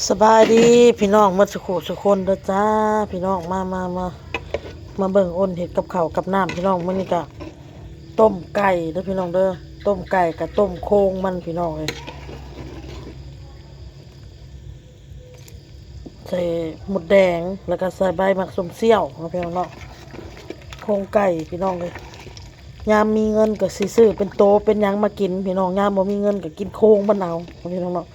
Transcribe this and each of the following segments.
ສະບາຍດີພີ່ນ້ອງໝົດສູ່ຄູ່ສູ່ຄົນເດີຈ້າ ພີ່ນ້ອງ ມາ ມາ ມາ ມາເບິ່ງອົນເຮັດກັບເຂົ້າກັບນ້ຳ ພີ່ນ້ອງ. ມື້ນີ້ກະຕົ້ມໄກ່ເດີພີ່ນ້ອງເດີ ຕົ້ມໄກ່ກະຕົ້ມໂຄງມັນ ພີ່ນ້ອງເອີຍ. ໃສ່ມົດແດງ ແລ້ວກະໃສ່ໃບໝາກສົ້ມສ່ຽວເນາະ ພີ່ນ້ອງເນາະ. ໂຄງໄກ່ ພີ່ນ້ອງເອີຍ ຍາມມີເງິນກະຊິຊື້ເປັນໂຕເປັນຫຍັງມາກິນ ພີ່ນ້ອງ ຍາມບໍ່ມີເງິນກະກິນໂຄງມັນເອົາ ພີ່ນ້ອງເນາະ.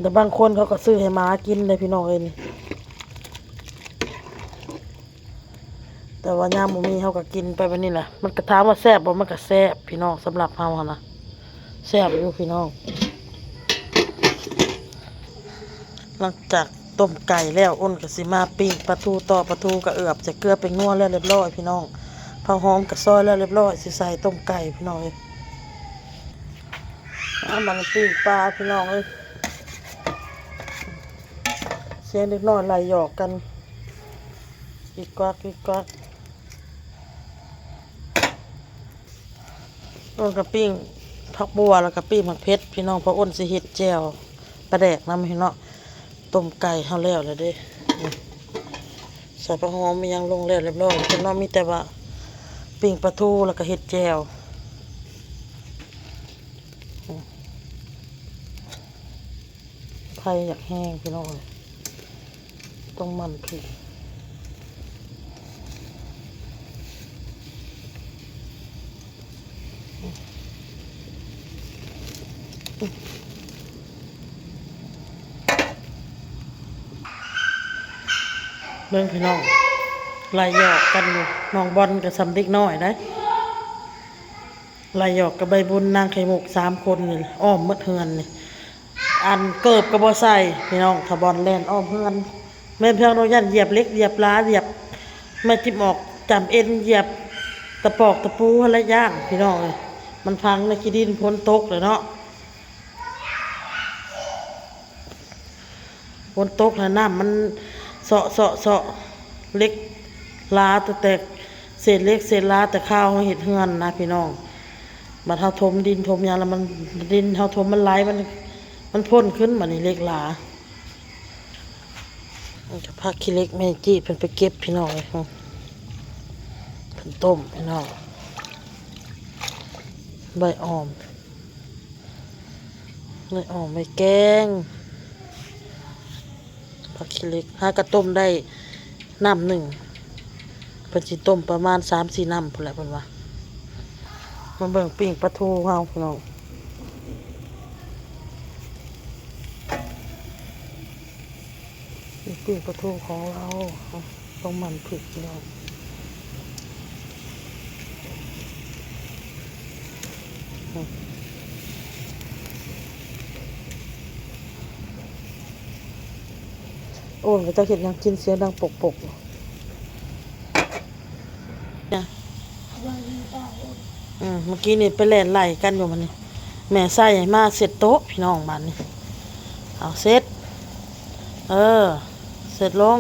ແຕ່ບາງຄົນເຂົາກໍຊື້ໃຫ້ໝາກິນເດ້ ພີ່ນ້ອງເອີຍ ນີ້. ແຕ່ວ່າຍາມບໍ່ມີເຮົາກໍກິນໄປແບບນີ້ແຫຼະ. ມັນກໍຖາມວ່າແຊບບໍ່? ມັນກໍແຊບພີ່ນ້ອງ ສຳລັບເຮົາຫັ້ນນະ ແຊບຢູ່ພີ່ນ້ອງ. ຫຼັງຈາກຕົ້ມໄກ່ແລ້ວ ອົນກໍຊິມາປີ້ງປາທູຕໍ່. ປາທູກໍເອືອບໃສ່ເກືອແປ້ງນົວແລ້ວລຽບລ້ອຍພີ່ນ້ອງ. ຜັກຫອມກໍຊອຍແລ້ວລຽບລ້ອຍ ຊິໃສ່ຕົ້ມໄກ່ພີ່ນ້ອງເອີຍ. ເອົາມາປີ້ງປາພີ່ນ້ອງເອີຍ. ສຽງເດັກນ້ອຍໄລ່ຫຍອກກັນ ອີກກວັກ ອີກກວັກ. ອົນກະປີ້ງຜັກບົ່ວ ແລ້ວກະປີ້ງໝາກເຜັດພີ່ນ້ອງ ເພາະອົນຊິເຮັດແຈ່ວປາແດກນຳເນາະ. ຕົ້ມໄກ່ເຮົາແລ້ວແລ້ວເດ້ ໃສ່ຜັກຫອມອີ່ຫຍັງລົງແລ້ວລຽບລ້ອຍພີ່ນ້ອງ. ມີແຕ່ວ່າປີ້ງປາທູ ແລ້ວກະເຮັດແຈ່ວ. ໄຟຢາກແຮງພີ່ນ້ອງເອີຍ ຕ້ອງໝັ່ນພິດ. ເບິ່ງພີ່ນ້ອງ ໄລ່ຫຍອກກັນຢູ່. ນ້ອງບອນກໍສ່ຳເດັກນ້ອຍໄດ໋ ໄລ່ຫຍອກກັບໃບບຸນ ນາງໄຂ່ມຸກ ສາມຄົນນີ້ ອ້ອມໝົດເຮືອນນີ້. ອັນເກີບກໍບໍ່ໃສ່ພີ່ນ້ອງ ຖ້າບອນແລ່ນອ້ອມເຮືອນ. ແມ່ນເພິ່ນວ່າຢ້ານຢຽບເຫຼັກ ຢຽບລາ ຢຽບໄມ້ຕິມອອກ ຈຳເອັນ ຢຽບຕະປອກຕະປູຫັ້ນລະຢ້ານພີ່ນ້ອງເອີຍ. ມັນພັງໃນຂີ້ດິນ ຝົນຕົກແລ້ວເນາະ. ຝົນຕົກແລ້ວນ້ຳມັນເຊາະ ເຊາະ ເຊາະເຫຼັກລາ ແຕ່ ແຕ່ເສດເຫຼັກເສດລາ ແຕ່ຄາວເຮົາເຮັດເຮືອນນະພີ່ນ້ອງ. ບັດເຮົາຖົມດິນຖົມຫຍັງແລ້ວ ມັນ ດິນເຮົາຖົມມັນໄຫຼ ມັນ ມັນພົ້ນຂຶ້ນ ບາດນີ້ເຫຼັກລາ. ນີ້ກະຜັກຂີ້ເຫຼັກແມ່ຈີ້ເພິ່ນໄປເກັບພີ່ນ້ອງເອີຍ ເພິ່ນຕົ້ມພີ່ນ້ອງ ໃບອ່ອມ. ໄວ້ອອມໄວ້ແກງ ຜັກຂີ້ເຫຼັກ. ຫາກະຕົ້ມໄດ້ນ້ຳໜຶ່ງ ເພິ່ນຊິຕົ້ມປະມານສາມສີ່ນ້ຳພຸ້ນແຫຼະເພິ່ນວ່າ. ມາເບິ່ງປີ້ງປາທູເຮົາພີ່ນ້ອງ ປີ້ງປາທູຂອງລາວ. ຕ້ອງໝັ່ນພິດພີ່ນ້ອງ. ໂອ້ຍ ເຂົາເຈົ້າເຮັດຫຍັງກິນ ສຽງດັງປົກໆ. ອືມ ເມື່ອກີ້ນີ້ໄປແລ່ນໄລ່ກັນຢູ່ ບາດນີ້ແມ່ໃສ່ໃຫ້ມາເຊັດໂຕະພີ່ນ້ອງ. ບາດນີ້ເອົາເຊັດ ເອີ ເຊັດລົງ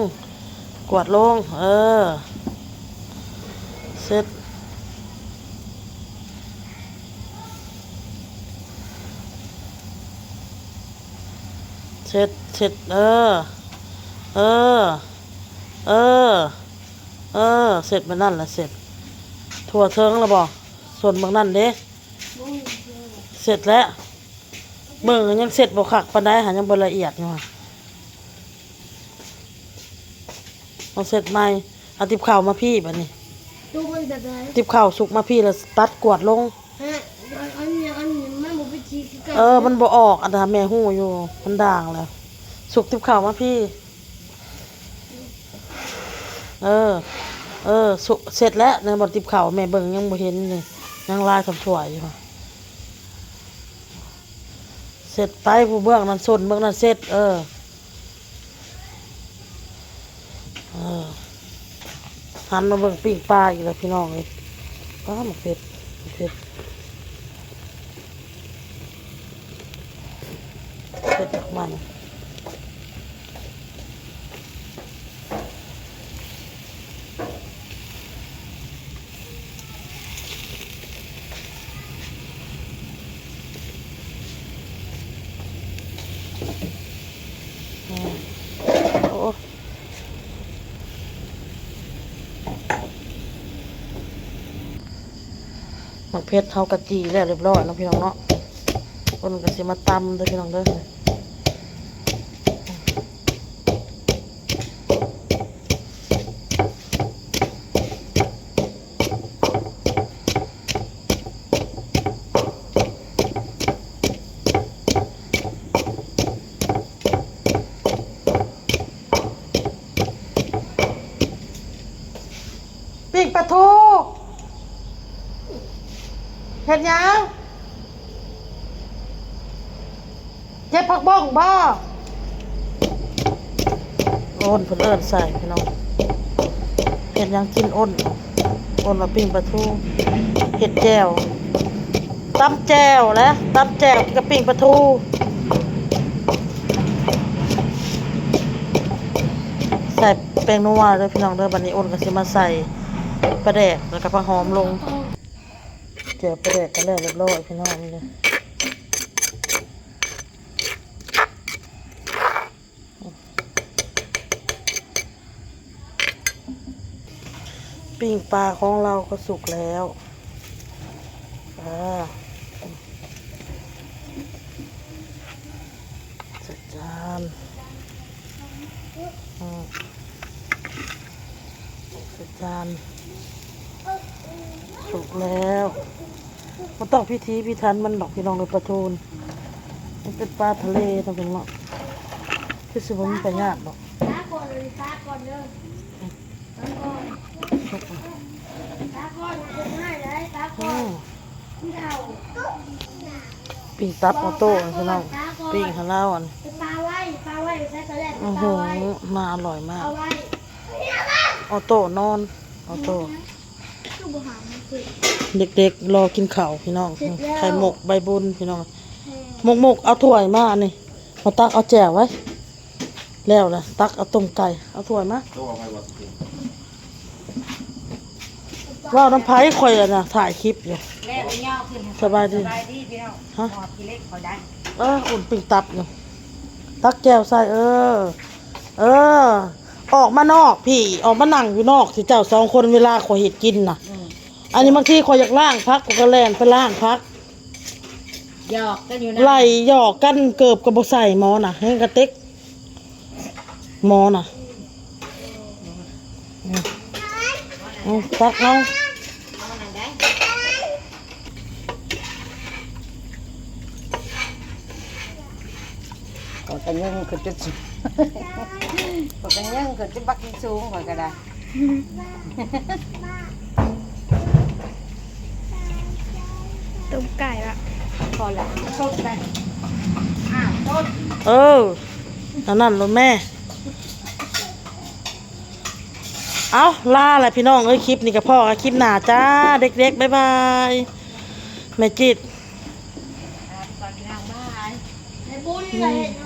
ກວາດລົງ ເອີ ເຊັດ ເຊັດ ເຊັດ ເອີ ເອີ ເອີ ເອີ ເຊັດແບບນັ້ນລະ ເຊັດທົ່ວເທິງລະບໍ່? ສ່ວນບາງນັ້ນເດ້ ເຊັດແລ້ວ. ເບິ່ງຍັງເຊັດບໍ່ຄັກປານໃດ ຫາຍັງບໍ່ລະອຽດຢູ່ຫະ. ມາເຊັດໃໝ່ ເອົາຕິບເຂົ້າມາພີ້ບາດນີ້ ຕູ້ມັນແບບໃດ? ຕິບເຂົ້າສຸກມາພີ້ ແລ້ວຕັດກວາດລົງ. ຮະ ອັນ ອັນນີ້ ອັນນີ້ມັນບໍ່ເປັນສີຄືກັນ. ເອີ ມັນບໍ່ອອກ ອັນນັ້ນແມ່ຮູ້ຢູ່ ມັນດ່າງແລ້ວ. ສຸກຕິບເຂົ້າມາພີ້. ເອີ ເອີ ສຸ ເຊັດແລ້ວ ໃນບ່ອນຕິບເຂົ້າ ແມ່ເບິ່ງຍັງບໍ່ເຫັນນີ້ ຍັງລາຍທຳຖ້ວຍຢູ່. ເຊັດໄປ ຜູ້ເບື້ອງນັ້ນສົ້ນ ເບື້ອງນັ້ນເຊັດ ເອີ ເອີ ຫັນມາເບິ່ງປີ້ງປາອີກແລ້ວພີ່ນ້ອງເອີຍ. ປາ ໝາກເຜັດ ໝາກເຜັດ ເຜັດໝາກມັນ. ເ ໝາກເຜັດເຮົາກະຈີ່ແລ້ວຮຽບຮ້ອຍເນາະພີ່ນ້ອງເນາະ. ອ້ນກະຊິມາຕຳເດີພີ່ນ້ອງເດີ. ປີ້ງປາທູ. ເຮັດຫຍັງ? ເກັບຜັກບົ້ງບໍ່? ໂອ້ນ ເພິ່ນເອີ້ນໃສ່ພີ່ນ້ອງ. ເຮັດຫຍັງກິນໂອ້ນ? ໂອ້ນວ່າປີ້ງປາທູ ເຮັດແຈ່ວ ຕຳແຈ່ວແຫຼະ ຕຳແຈ່ວກິນກັບປີ້ງປາທູ. ໃສ່ແປ້ງນົວເດີພີ່ນ້ອງເດີ. ບາດນີ້ໂອ້ນກະຊິມາໃສ່ປາແດກ ແລ້ວກະຜັກຫອມລົງ. ແຈ່ວປາແດກກະແລ້ວຮຽບຮ້ອຍພີ່ນ້ອງເດີ. ປີ້ງປາຂອງເຮົາກະສຸກແລ້ວ. ອ່າ ໃສ່ຈານ ອືມ ໃສ່ຈານ. ສຸກແລ້ວ ບໍ່ຕ້ອງພິຖີພິຖັນມັນດອກພີ່ນ້ອງເອີຍ. ປາທູນ ມັນເປັນປາທະເລເນາະພີ່ນ້ອງເນາະ ຄືຊິບໍ່ມີພະຍາດດອກ. ຕາກ່ອນເດີ ຕາກ່ອນເດີ ຕາກ່ອນ ຕາກ່ອນ ເຮັດໃຫ້ໄດ້ ຕາກ່ອນ. ອືມ ປີ້ງຕັບອໍໂຕ້ພີ່ນ້ອງ ປີ້ງໃຫ້ລາວອັນ ປາໄວ້ ປາໄວ້ໃສ່ກະແລະ ໂອ້ໂຫ ປາໄວ້ ໜ້າອະລ່ອຍມາກ. ອໍໂຕ້ນອນ ອໍໂຕ້. ຄືບໍ່ຫາມັນເສດ ເດັກໆ ລໍກິນເຂົ້າພີ່ນ້ອງ. ເສັດແລ້ວ ໄຂ່ໝົກໃບບຸນພີ່ນ້ອງ. ໝົກໆ ເອົາຖ້ວຍມາອັນນີ້ ມາຕັກເອົາແຈ່ວໄວ້. ແລ້ວລະ ຕັກເອົາຕົ້ມໄກ່ ເອົາຖ້ວຍມາ. ເວົ້ານຳໃຜ ຂ້ອຍຫັ້ນນະ ຖ່າຍຄລິບຢູ່. ສະບາຍດີ ສະບາຍດີພີ່ນ້ອງ. ຮະ ໝໍ້ຂີ້ເຫຼັກຂ້ອຍໄດ້ ເອີ ອຸ່ນປີ້ງຕັບຢູ່. ຕັກແຈ່ວໃສ່ ເອີ ເອີ ອອກມານອກພີ້ ອອກມານັ່ງຢູ່ນອກຊິ ເຈົ້າສອງຄົນ ເວລາຂ້ອຍເຮັດກິນນະ. ອືມ ອັນນີ້ບາງທີຂ້ອຍຢາກລ້າງຜັກ ຂ້ອຍກະແລ່ນໄປລ້າງຜັກ. ຫຍອກກັນຢູ່ນະ ໄລ່ຫຍອກກັນ ເກີບກະບໍ່ໃສ່ໝໍນະ ແຮງກະເຕັກໝໍນະ. ອືມ ຕັກເອົາ. ຂ້ອຍກະຍິງຂຶ້ນຈົນສູງ ຂ້ອຍກະຍິງຂຶ້ນຈົນບັກຍິງສູງ ຂ້ອຍກະໄດ້. ຕົ້ມໄກ່ລະ ພໍລະ ສົດໄດ້ ອ່າ ສົດ. ເອີ ອັນນັ້ນໂລດແມ່. ເອົ້າ ລາແຫຼະພີ່ນ້ອງເອີຍ ຄລິບນີ້ກະພໍ້ກັນຄລິບໜ້າຈ້າ ເດັກໆ ບາຍບາຍ. ແມ່ຈິດ ບາຍບາຍ ແມ່ບຸນ ອືມ.